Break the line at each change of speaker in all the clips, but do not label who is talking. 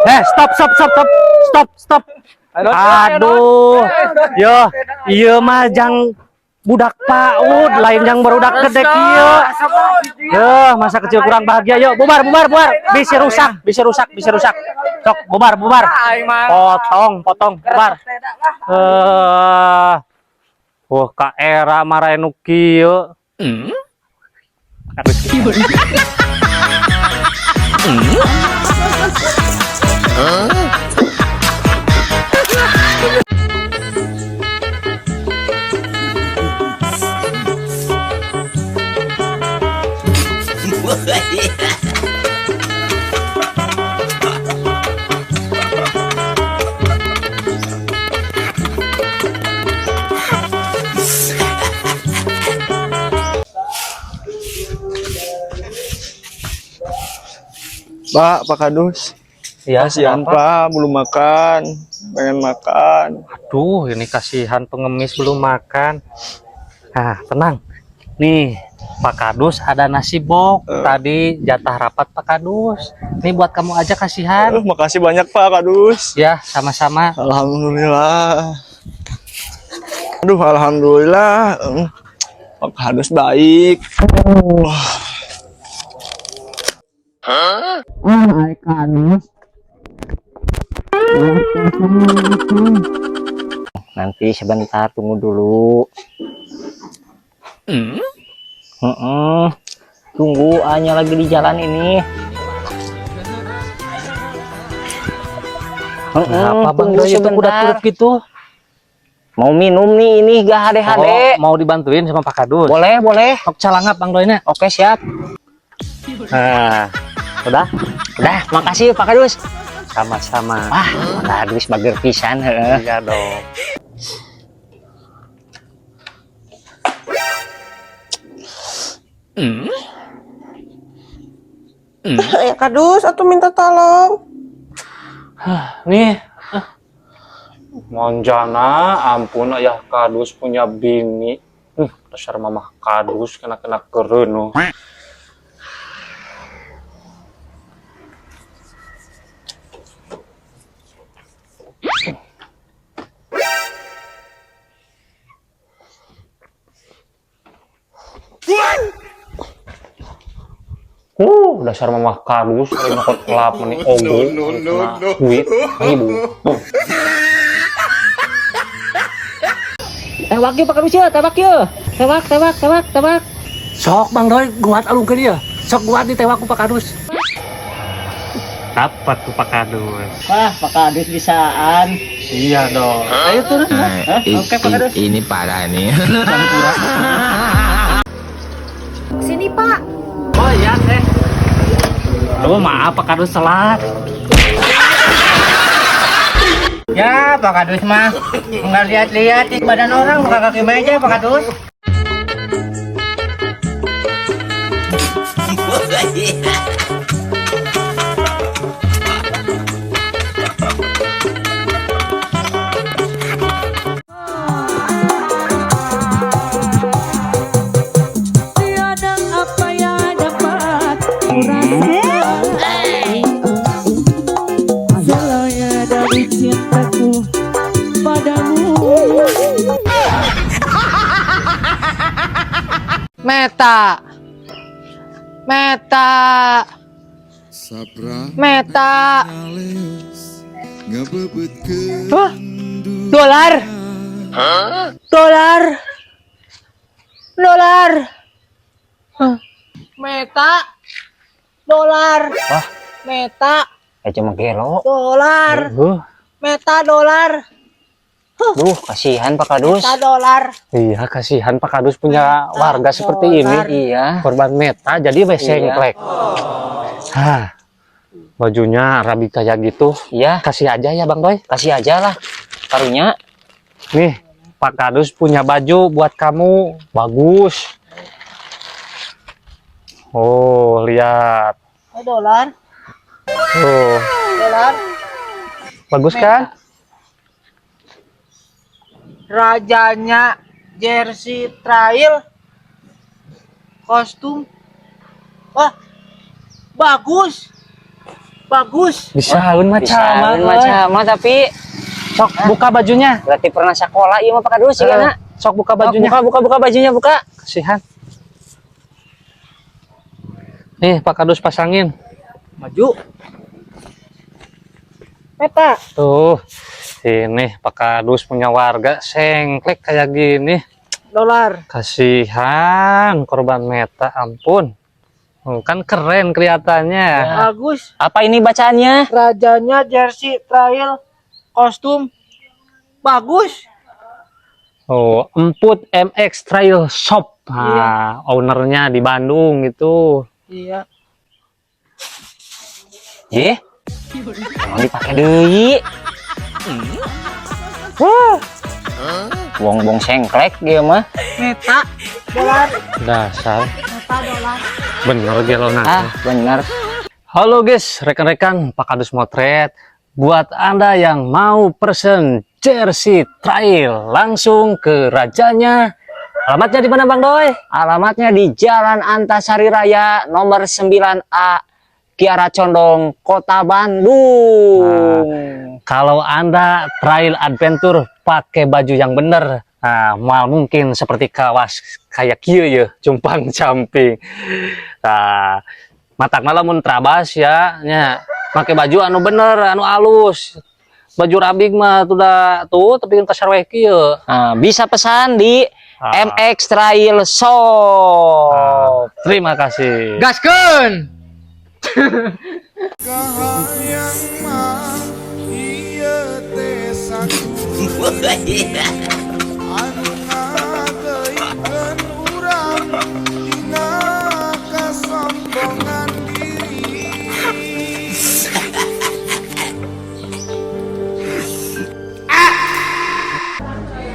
Eh, stop, stop, stop, stop, stop, stop. Aduh, yo, ieu mah jang budak PAUD, lain yang barudak gede kieu. Yo, masa kecil kurang bahagia. Yuk, bubar, bubar, bubar. Bisa rusak, bisa rusak, bisa rusak. Sok, bubar, bubar. Potong, potong, bubar. Eh, wah, ka era marae nu kieu.
Pak, Pak Kadus.
Ya,
Kasihan
kenapa?
Pak, belum makan. Pengen makan.
Aduh, ini kasihan pengemis belum makan. Nah, tenang. Nih, Pak Kadus ada nasi bok. Tadi jatah rapat Pak Kadus. Nih buat kamu aja, kasihan.
Makasih banyak, Pak Kadus.
Ya, sama-sama.
Alhamdulillah. Aduh, alhamdulillah. Pak Kadus baik.
Nanti sebentar, tunggu dulu. Tunggu, hanya lagi di jalan ini.
Kenapa Bang
Tunggu
Doi itu kuda
sebentar.
Turut gitu?
Mau minum nih, ini gak hade-hade.
Oh, mau dibantuin sama Pak Kadus?
Boleh, boleh.
Tok calangap Bang Doi-nya.
Oke, siap.
Nah, udah?
Udah, makasih, Pak Kadus.
Sama-sama.
Wah, Pak Kadus bager pisan, heeh.
Iya dong.
Ya Kadus, atau minta tolong.
Nih. Monjana, ampun, ayah Kadus punya bini. Dasar mamah Kadus kena-kena kerenuh. Dasar mamah Kadus, kalau nyokot kelap meni ogo, kena duit, ibu.
Tewak yuk, Pak Kadus ya, tewak yuk. Tewak, tewak, tewak, tewak.
Sok Bang Doi, guat alung ke dia. Sok guat ditewak ku Pak Kadus. Dapat ku Pak Kadus.
Wah, Pak Kadus bisaan.
Iya dong. Ayo turun.
Hah? Oke, Pak Kadus.
Ini parah nih.
Sini, Pak.
Oh iya teh. Aduh, maaf, Pak Kadus telat.
Ya, Pak Kadus mah nggak lihat-lihat di badan orang, buka kaki meja, Pak Kadus.
Tiada apa yang dapat ku rasakan selain dari cintaku padamu.
Meta. Meta. Meta. Hah? Dolar. Dolar. Dolar. Hah. Meta. Dolar.
Wah.
Meta.
Eh, cuma gelo.
Dolar. Meta dolar.
Duh, kasihan Pak Kadus.
Meta dolar.
Iya, kasihan Pak Kadus punya warga seperti ini.
Iya.
Korban meta jadi we sengklek. Hah. Bajunya rabi kayak gitu.
Iya,
Kasih aja ya Bang Doi.
Kasih aja lah. Karunya.
Nih, Pak Kadus punya baju buat kamu. Bagus. Oh, lihat.
Oh, dolar.
Tuh,
Dolar.
bagus kan?
Rajanya jersey trail kostum. Wah, bagus. Bagus.
Bisa macam
Macam tapi
Sok buka bajunya.
Berarti pernah sekolah ieu mah, Pak Kadus ya,
Eh, sok buka bajunya.
Buka, buka, buka bajunya, buka.
Kasihan. Nih, Pak Kadus pasangin.
Maju. Meta.
Tuh. Ini Pak Kadus punya warga sengklek kayak gini.
Dolar.
Kasihan korban meta, ampun. Oh, kan keren kelihatannya.
Bagus.
Apa ini bacaannya?
Rajanya jersey trail kostum. Bagus.
Oh, Emput MX Trail Shop. Nah, ownernya di Bandung gitu.
Iya.
Ye. Emang dipake deui. Wah. Wong-wong sengklek dia mah.
Meta. Dolar.
Dasar.
Meta dolar.
Bener gelona.
Ah, bener.
Halo guys, rekan-rekan Pak Kadus Motret. Buat Anda yang mau pesen jersey trail langsung ke rajanya. Alamatnya di mana, Bang Doi?
Alamatnya di Jalan Antasari Raya nomor 9A, Kiara Condong, Kota Bandung.
Kalau Anda trail adventure pakai baju yang bener, nah, mal mungkin seperti kawas kayak kieu ya, cumpang camping. Nah, matakna lamun trabas ya, nya, pakai baju anu bener, anu alus. Baju rabig mah tuh dah tuh tapi kan kasar we kieu.
Nah, bisa pesan di MX Trail Shop.
Ah, terima kasih.
Gaskeun.
Kahayang mah ieu teh sakuliah anu ngageuikeun urang dina kasombongan diri.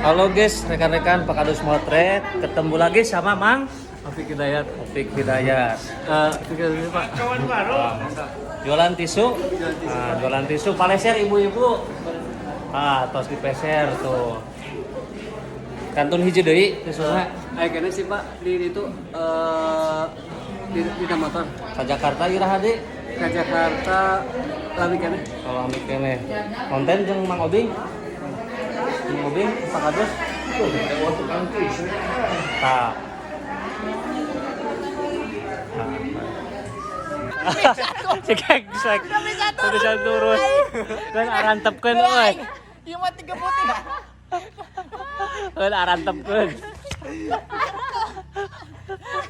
Halo guys, rekan-rekan Pak Kadus Motret, ketemu lagi sama Mang Opik Hidayat. Opik Hidayat. Pak. Jualan tisu. Nah, jualan tisu paleser ibu-ibu. Ah, tos dipeser tuh. Kantun hiji deui tisuna.
Kayaknya sih, Pak, di itu di motor.
Ka Jakarta iraha deui?
Ke Jakarta lami keneh.
Kalau ambil keneh. Konten jeung Mang Obing. Mang Obing, Pak Kadus. Tah. Si kegsek. Bisa turun. Kan arantepkeun euy.
Ieu mah tiga putih.
Kan arantepkeun.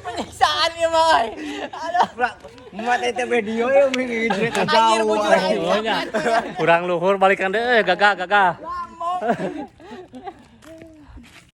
Penyiksaan ieu mah euy. Aduh.
Mata itu video ya minggu
Anjir bujur aing.
Kurang luhur balikan deh, gagah gagah.
Ngomong.